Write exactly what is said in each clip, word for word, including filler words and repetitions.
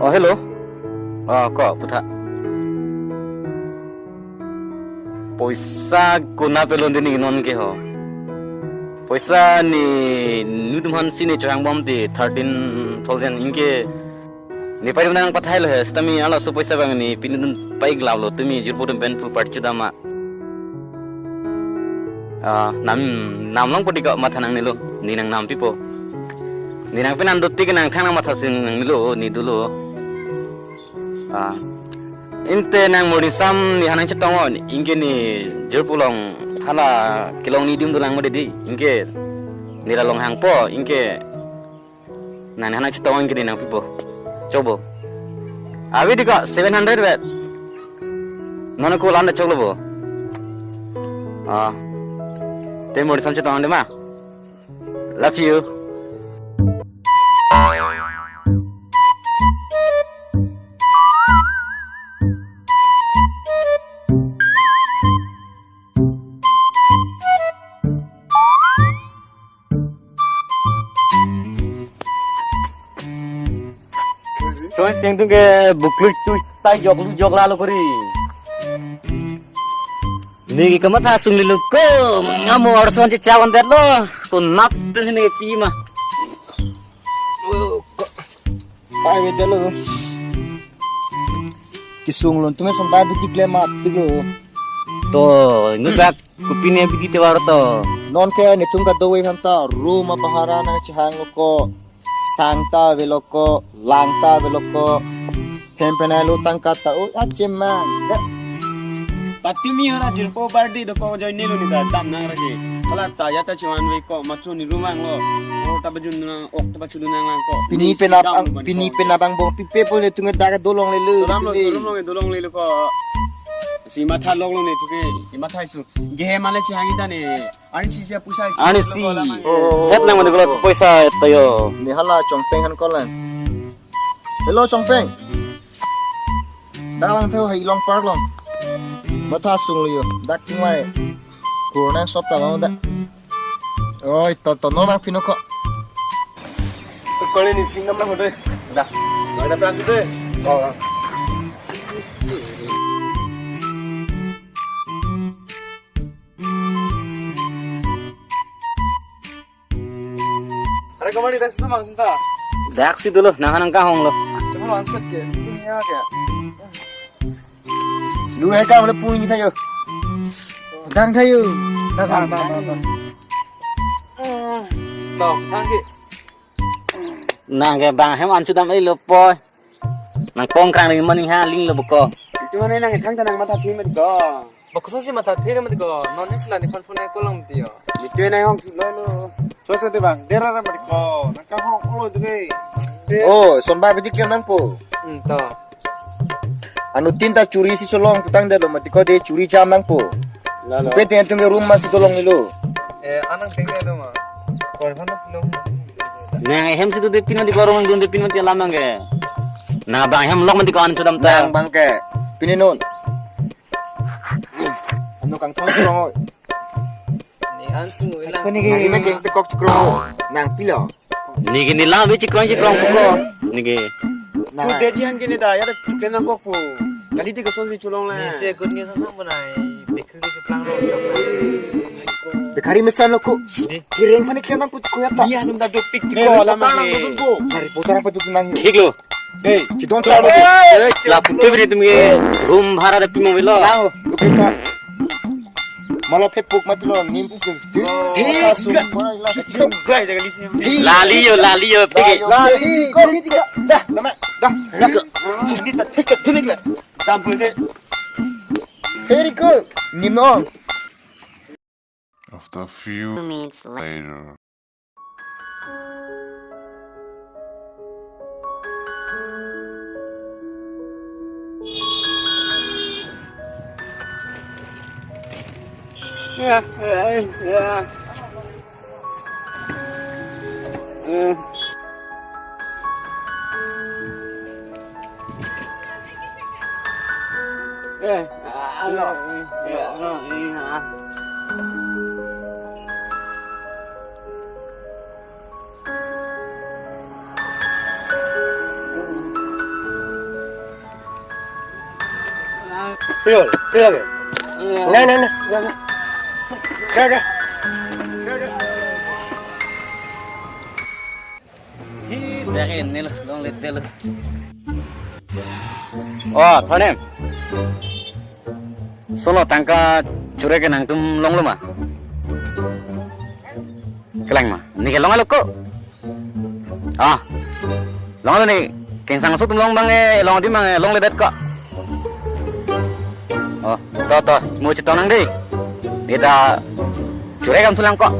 Oh, hello. Oh, ko, putha. Poisa konat pelo dini non ke ho. Poisa ne nelitum aphan si ne chohang bom ti thirteen thousand anke. Ne pai nangpathai lo he, sitame halaso poisa abang ne pini dun pai glau lo, tumi jirpo atum pen pu parchu dama. Ah, nam, nam longpo ti ko matha nangnelo, ne nangnampipo. Ne nangpenan dotik nangthang nangmatha si nangnelo, ne dolo. Ah, ante nang Morisam nephan nangchetong-o, anke ne jirpo along hala kelong ne adim dolang mo dei, anke ne la longhangpo, anke nang nephan nangchetong anke ne nangpipo. Chokbo. Ave ti ko seven hundred vet. Non ako lan da choklo bo. Ah. Te Morisam chetong de ma. Love you. Choi seng tung ke buklui tui tai jok lu jok lalo kori. Ne ke kamatha sung lilu ko, amo arson che chawan det lo. Konat pen ne ke pi ma. Pai ve det lo. Kesung lo, tumi son bai bitik le mat tik lo. To, nu bak kopi ne bitik te var to. Non ke netum kadokave aphan ta room apahara nangchehang lo ko. Sang ta avelo ko, lang ta avelo ko. Hem penai lo tangka ta, o, acheman. Ya. Patumi hora jirpo party do ko join nelo ne ta dam nang rage. Hala ta ya ta chuan ve ko, macho ne room vanglo. O ta bajun nang, ok ta bachulu nang lang ko. Pini pen abang, pini pen abang bong pipe po netum ke dak dolong lelo. Solam lo, solam lo, dolong lelo ko. Si matha lok lo netum ke, i matha isu. Gehe male chehang ita ne. Ani si sia pusai. Ani si. Oh. Het lang mati kalau poisa tayo. Ne hala Chongpeng aphan call lang. Hello Chongpeng. Dak lang tho hai Ilong Park along. Matha sung lo yo. Dak chingvai. Kurna shop ta mau dak. Oi, to to no bang pino ko. Kali ni ping nam na hode. Dah. Ada berarti deh. Oh. Are kamari dak sita mang ta. Dak si dolo, nang nang kahong lo. Cuma langsat ke, ini ya ke. Lu hai ka, lu pun kita yo. Dang thayo. Dang, dang, dang, dang. Tong, thank you. Nang ke bang hem an sudam ai lo poi. Nang kongkrang ring mani ha ling lo boko. Itu mana nang thang ta nang matha thim ko. Boko so si matha thim ko. Non es la nephan phone ko lang tiyo. Itu nang hong lo lo. So so ti bang, dera ra mati ko. Nang ka hong lo tu ke. Oh, son bai bitik ke nangpo. Hmm, to. Anuttin ta churi si cholong putang det lo mati ko de churi jam nangpo. Lalo. Pe ten tung ke room man si dolong nilo. Eh, anang teng ke doma. Kor phana pilong. Nang hem si tu de pin mati ko room dun de pin mati alam nang ke. Nang bang hem lok mati ko an sudam ta. Nang bang ke. Pini non. Anu kangthong si rong. Ne an sung ilang. Nang ina keng tekok chikro. Nang pilo. Neke ne la ve chikrong chikrong puko. Neke. Chu de jihan ke ne da ya da ke nang kok pu. Kali ti kason si cholong la. Ne se good news ang mana i bekri ke chiplang lo. Bekhari mesan lo ko. Di. Kireng panik ke nang put ko ya ta. Iya nung da dopik ko la ma ke. Mari putar apa tu nang. Thik lo. Dei, chidon chalo. La putu bini tum ke room bhara da pimo velo. Nang, dukita. Mala phepuk ma pilo, nim puk. Thik. Asum, mala ila. Gai jaga lisi. Lali yo, lali yo, pigi. Lali, ko ni tiga. Dah, nama, dah. Ini tak thik, thik le. Tampul de. Very good. Nim no. After a few minutes later. Prio, prio ke. Nai, nai, nai. Nai, nai. Nai, nai. Hi, dari ini lo, longledetlo. Oh, Thanem. Solo tangka churek ke nangtum longlo ma? Kelang ma? Neke longlo ko? Ah, longlo ne. Kengsangso atum long abang e, long adim abang e, longledet ko. Oh, to to, mo chetong nang dei. Ne ta churek kam sulang ko.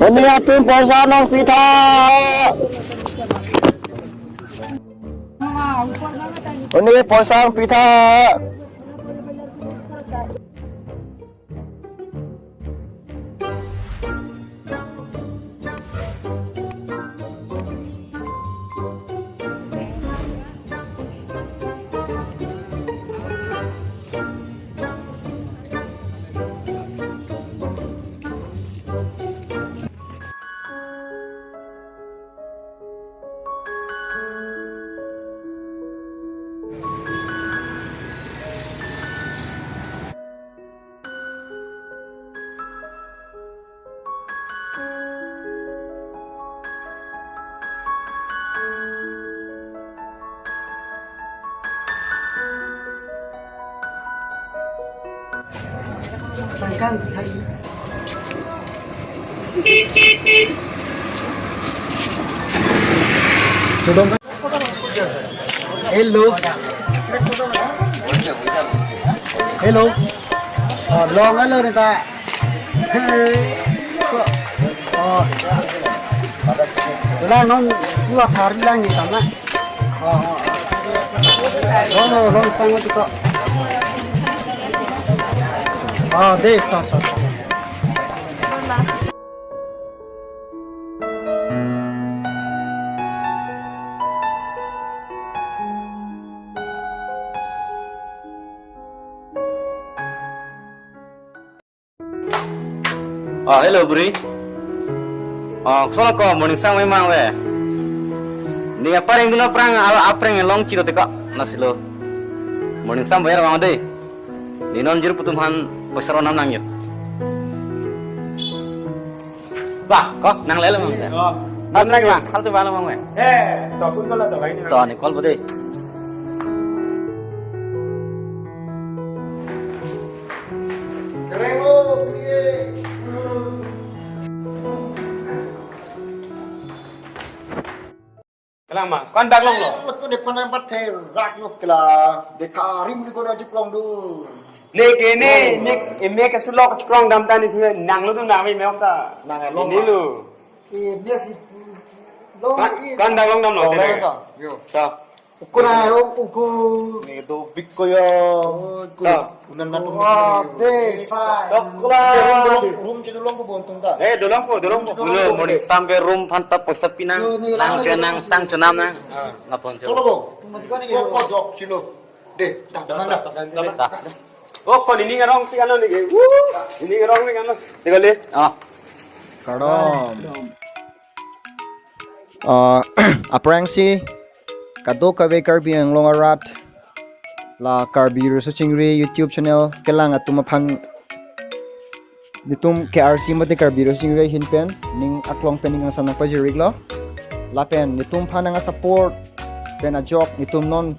Hini atum poisa nangpitha. Hini poisa nangpitha. Hello. Hello. Oh, longlo ne ta. Hey. Oh. Lang non dua hari lang ni tama. Oh, oh. Long, long, long, tang tu ko. Oh, deh, to, to. Oh, hello, bri. Oh, koson ko, morning sam memang we. Ne apareng dun aphrang, al apreng long chiro teka, lasi lo. Morning sam bayar bang dei. Ne non jir pu atum aphan poisa ronam nang yo. Bah, ko nanglelo mang. Oh. Nang nang lah, hal tu balo mang we. Eh, to phone call to bhai ni. To ne call bo dei. Kelang ma, ko-an dak longlo? Lekun depan empat the rak lo kela. Dekha rim ni ko na chiplong do. Ne ke ne, ne, ne ke sulok chiplong dam ta ne thu nanglo tu nang me ta. Nang long. Ini ma lo. Eh, dia si long. Ko-an, i ko-an dak longdamlo. Long te. Yo. Ta. Ukur ayo, ukur. Ne do bik ko yo. Oh, ukur. Ta. Unan na tum. Wah, deh, sai. Dok kula. Room, room, room chino longpo bontung ta. Eh, dolongpo, dolongpo. Pulo, morning sam ke room aphan ta poisa pinang. Yo, ne nang lang chonang, sang chonam nang. Ah. Lapon cholo. Cholo bo. Ko, ko jok chilo. Deh, dah, dah, dah, dah, dah. Oh, ko nini ngarong ti ano ni ke. Wuh, nini ngarong ni ano. Teka le. Ah. Kardom. Ah, aphrangsi kadokave Karbi Anglong arat la Karbi Riso Chingri YouTube channel kelang atum aphan netum K R C mate Karbi Riso Chingri ahin pen ning aklong pen ning angsam nangpajir-iklo. Lapen netum aphan nang support pen ajok netum non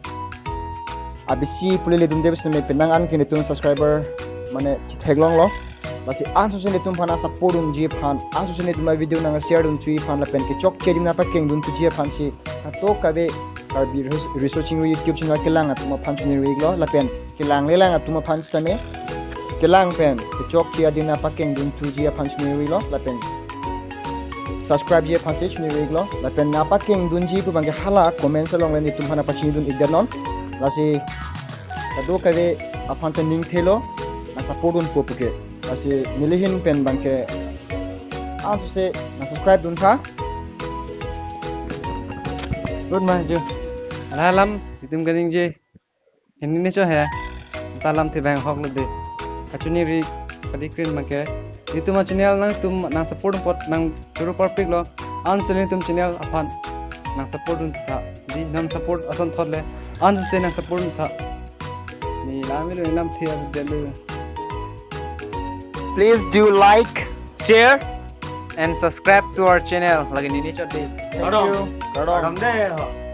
abisi pule ledunde besi name penang an ke netum subscriber mane chitheklonglo. Lasi ansose netum aphan nang support dunji aphan, ansose netum a-video nang share dun chuji aphan lapen kechokche adim nangpakeng dun chuji aphansi kadokave Karbi Ris-, Riso Chingri YouTube channel kelang atum aphan chonir-iklo lapen kelang lelang atum aphan sitame kelang pen kechokche adim nangpakeng dun chuji aphan chonir-iklo lapen subscribe ji aphansi chonir-iklo lapen nangpakeng dunji pu abangke hala comments along le netum aphan nangpachini dun-ikdetnon. Lasi kadokave aphan ta ning thelo nang support dunpo puke. Lasi neli ahin pen abangke ansose nang subscribe duntha. Good morning ju. Alam netum kaningje. Hini ne cho he. Ta lamthe bang hoklo dei. Kachoniri padi krin abangke. Nelitum a-channel nangtum nang support apot nang choro parpiklo. Ansi nelitum channel aphan nang support duntha. Dei, nang support asonthot le. Ansi nang support duntha. Neli lam ilo, neli lam thia delu. Please do like, share, and subscribe to our channel. Lake neli chot dei. Thank you. Kardom. Kardom dei.